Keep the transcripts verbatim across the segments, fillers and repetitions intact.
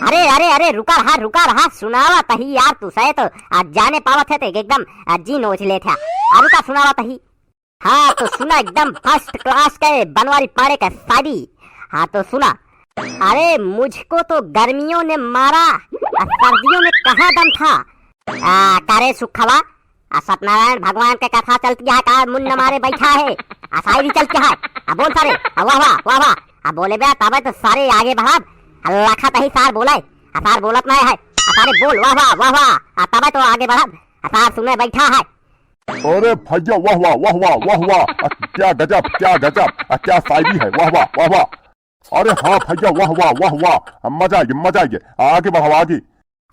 अरे, अरे, अरे, रुका रहा, रुका रहा, सुनावत ही यार, तू सहे तो आज जाने पावत है तो एकदम, आ, जी नोच लेत है। आ, रुका, सुनावत ही। हाँ, तो सुना, एकदम first class के बनवारी पाड़े का शायरी। हाँ, तो सुना। अरे, मुझको तो गर्मियों ने मारा, आ, सर्दियों में कहाँ दम था? आ, का रे सुखवा, आ, सत्यनारायण भगवान के कथा चलती है का, मुंड मारे बैठा है, आ, शायरी चलती है, आ, बोल सारे, आ, वाह, वाह, वाह, वाह, आ, बोले बे, तबे तो सारे आगे बढ़ब, आ, लखत ही सार बोले, आ, सार बोलत नहीं है, आ, सारे बोल, वाह, वाह, वाह, वाह, आ, तबे तो आगे बढ़ब, आ, सार सुने बैठा है। अरे भैया, वाह, वाह, वाह, वाह, वाह, वाह, आ, क्या गजब, क्या गजब, आ, क्या शायरी है, वाह, वाह, वाह, वाह। अरे हाँ भैया, वाह, वाह, वाह, वाह, आ, मजा आ गया, मजा आ गया, आ, आगे बढ़ाओ, आगे।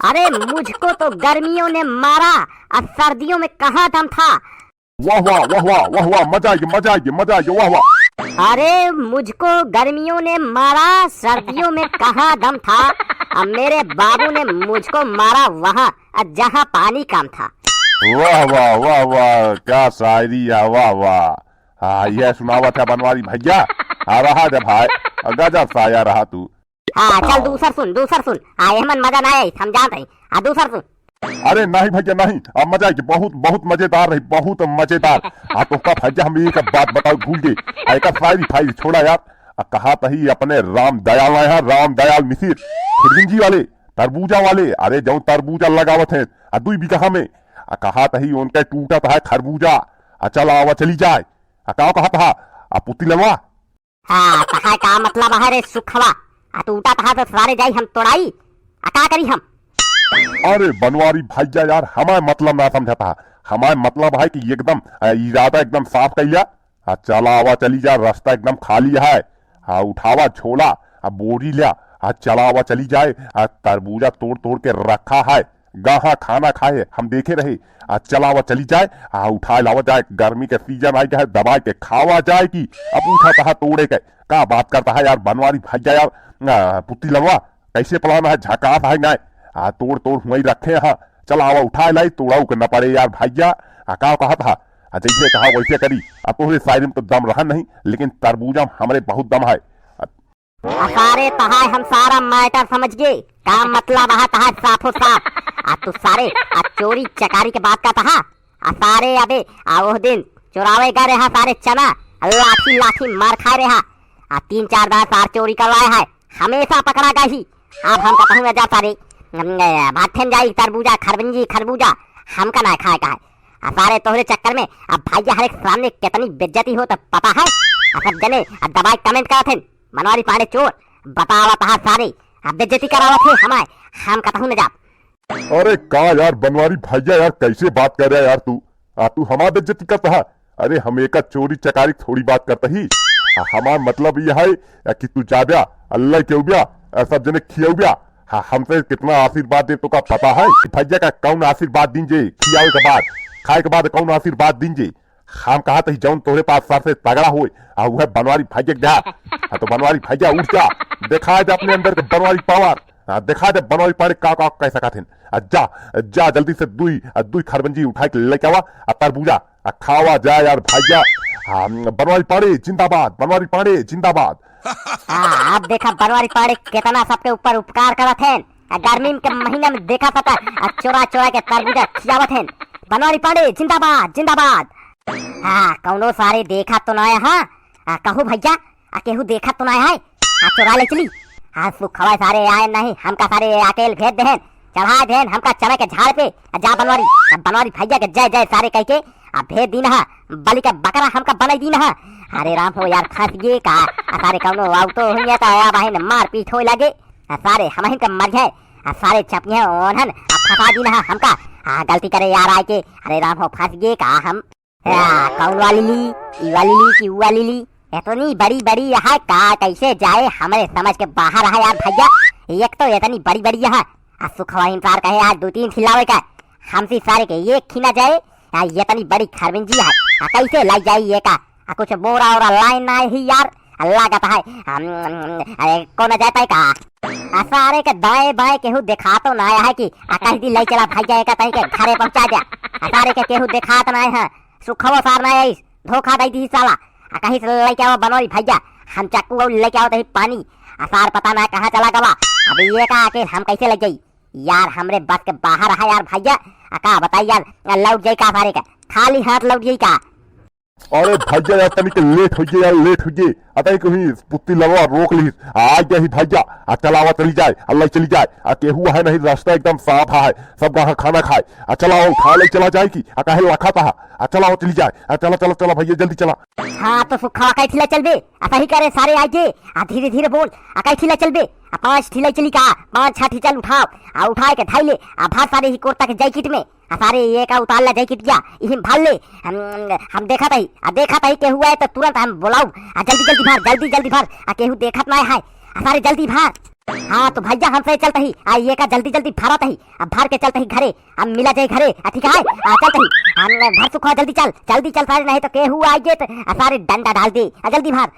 अरे, मुझको तो गर्मियों ने मारा, अब सर्दियों में कहाँ दम था? वाह, वाह, वाह, वाह, वाह, वाह, मजा आ गया, मजा आ गया, मजा आ गया, वाह, वाह। अरे, मुझको गर्मियों ने मारा, सर्दियों में कहाँ दम था? अब मेरे बाबू ने मुझको मारा वहाँ, जहाँ पानी कम था। वाह, वाह, वाह, वाह, क्या शायरी है, वाह, वाह। हाँ, यह सुनावत है बनवारी भैया। हाँ, रहा जब भाई, गजब शायर रहा तू। हाँ, चल दूसर सुन, दूसर सुन। हाँ, एहमन मजा ना आई, हम जानत हई। हाँ, दूसर सुन। अरे नहीं भैया नहीं, अब मजा आई, बहुत, बहुत मजेदार रही, बहुत मजेदार। हाँ, तोहका भैया हम एक बात बताओ भूल गए। आ, एक शायरी फायरी छोड़ा यार। आ, कहा तही अपने राम दयाल आए हैं, राम दयाल मिसिर, खिरबिंजी वाले, तरबूजा वाले, अरे जौन तरबूजा लगावत हैं, आ, दुई बीघा में। आ, कहा तही उनके टूटत है खरबूजा, आ, चला आवा चली जाए। आ, का कहत हा? आ, पुतिलवा। हाँ, तहार का मतलब है रे सुखवा? आ, टूटत हा तो सारे जाई हम तोड़ाई, आ का करी हम? अरे बनवारी भैया यार, हमार मतलब ना समझत हा। हमार मतलब है कि एकदम, आ, इरादा एकदम साफ कइला। आ, चला आवा चली जा, रास्ता एकदम खाली है। आ, उठावा झोला, आ, बोरी ल्या, आ, चला आवा चली जाए। आ, तरबूजा तोड़ तोड़ के रखा है, गाहा खाना खाए, हम देखे रहे। आ, चला आवा चली जाए, आ, उठाए लावा जाए, गर्मी के सीजन आई है, दबाए के खावा जाए कि। अब पूछा तहा तोड़े के, का बात करता है यार बनवारी भैया यार, आ, पुतिलवा, कैसे plan है, झकास है ना? आ, तोड़ तोड़ हुआई रखे हैं, चला आवा उठाए लाई, तोड़ाऊ के न पड़े यार भैया। आ, का कहत हा? आ, जैसे कहा वैसे करी। आ, तोहरे शायरी में तो दम रहा नहीं, लेकिन तरबूजा में हमरे बहुत दम है। आ, आ, सारे तहाय हम सारा matter समझ गए। का मतलब है तहाय साफो साफ? आ, तू सारे, आ, चोरी चकारी के बात का तहा? आ, सारे अबे, आ, ओह दिन चोरावे गए रहा सारे चना, आ, लाठी लाठी मार खाए रहा। आ, तीन चार दान सार चोरी करवाए है, हमेशा पकड़ा गई। अब हम कहूँ जा सारे, हम, ए, भाथेन जाई तरबूजा, खरबंजी, खरबूजा, हमका ना खाए का है। आ, सारे तोहरे चक्कर में अब भैया हरे के सामने कितनी बेइज्जती होत पता है? आ, सब जने अब दबाए comment करत हैं, बनवारी पाड़े चोर, बतावत हा सारे, अब बेइज्जती करावत है हमार, हम कतहूँ न जाब। अरे का यार बनवारी भैया यार, कैसे बात कर रहा है यार तू? आ तू हमार बेइज्जती करता है? अरे हम एका चोरी चकारी थोड़ी बात करता ही। आ, हमार मतलब यह है कि तू जाब्या, अल्लाह के उब्या, आ, सब जने खियउब्या। हाँ, हमसे कितना आशीर्वाद दे तो का पता है? भैया का कौन आशीर्वाद दीन जे खियावे के बाद, खाए के बाद कौन आशीर्वाद दीन जे? हम कहा तही जौन तोहरे पास सबसे तगड़ा होए, आ वह बनवारी भैया के जा। हाँ, तो बनवारी भैया उठ जा, दिखा दे अपने अंदर के बनवारी power। हाँ, दिखा दे बनवारी पाड़े का, का कह सकत हन। आ जा, जा जल्दी से दुई, आ दुई खरबंजी उठाए के लेके आवा, आ तरबूजा, आ खावा जाए यार भैया। हाँ, बनवारी पाड़े जिंदाबाद, बनवारी पाड़े जिंदाबाद। हाँ, अब देखा बनवारी पाड़े कितना सबके ऊपर उपकार करत हैं। आ गर्मी के महीना में देखा सका, आ चोरा चोरा के तरबूजा खियावत हैं। बनवारी पाड़े जिंदाबाद, जिंदाबाद। हाँ, कौनो सारे देखा तो ना है, हाँ? आ, कहू भैया, आ केहू देखा तो ना है? आ चोरा ले चली। हाँ, सुखवा सारे आए नहीं, हमका सारे अकेल भेज देहन, चढ़ा देहन हमका चना के झाड़ पे। आ जा बनवारी, आ बनवारी भैया के जय जय सारे कह के, आ भेज दीन हा, बलि का बकरा हमका बनाई दीन हा। अरे राम हो यार, फंस गए का? आ सारे कौनो आउ तो हुई है तो आया बहिन मार पीट होए लगे। आ सारे हमहिन का मर गए, आ सारे चपिया ओन्हन, आ फंसा दीन हा हमका। आ गलती करे यार आए के, अरे राम हो फंस गए का हम? आ, कौन वाली ली? ई वाली ली कि ऊ वाली ली? इतनी बड़ी बड़ी है का, कैसे जाए, हमरे समझ के बाहर है यार भैया। एक तो इतनी बड़ी बड़ी है, आ सुखवा इंतजार कहे आज दो तीन खिलावे का, हमसे सारे के एक खिना जाए। आ इतनी बड़ी खरबिंजी है, आ कैसे लाई जाए ये का? आ कुछ बोरा ओरा लाइन ना ही यार, आ लागत है हम, अरे कौन जाए पाए का? आ सारे के दाएं बाएं केहू देखा तो ना है कि आ कह दी लाई चला भैया, एक तई के घरे पहुंचा दे। आ सारे के केहू देखा तो ना है, सुखवो सार ना आइस, धोखा दे दी साला। आ कहीं से लेके आओ बनोरी भैया, हम चाकू और लेके आओ तही पानी। आ सार पता ना कहाँ चला गवा। अब ये का आके हम कैसे लग जाई यार, हमरे बस के बाहर है यार भैया। आ का बताई यार, लौट जाई का सारे का, खाली हाथ लौट जाई का? अरे भैया यार, तनिक लेट होइ गए यार, लेट होइ गए। अतई कहीं पुत्ती लगवा रोक ली, आ गया ही भैया। आ चलावा चली जाए, अल्लाह चली जाए। आ केहू है नहीं, रास्ता एकदम साफ है, सब गाहक खाना खाए। आ चलाओ, उठा ले चला जाए की, आ काहे लाखा तहा। आ चलाओ चली जाए। आ चला चला चला भैया, जल्दी चला। हाँ तो सुखवा, कै ठिला चलबे? आ सही करे सारे, आइगे। आ धीरे धीरे बोल। आ कै ठिला चलबे? आ पाँच ठिला चली का? पाँच छह ठिला उठाओ। आ उठाए के धाई ले। आ भर सारे ही कुर्ता के जैकेट में। आ सारे ये का उतार ला जैकेट गया, इही में भर ले। हम, हम देखत हई, आ देखत हई केहू आए तो तुरंत हम बोलाऊ। आ जल्दी जल्दी भर, जल्दी जल्दी भर। आ केहू देखत ना है। आ सारे जल्दी भर। हाँ तो भैया, हम से चलत ही। आ ये का जल्दी जल्दी भरत ही। अब भर के चलत ही घरे। अब मिला जाए घरे। आ ठीक है, आ चलत ही। हम भर सुखवा, जल्दी चल, जल्दी चल सारे, नहीं तो केहू आइगे तो आ सारे डंडा डाल दे। आ जल्दी भर।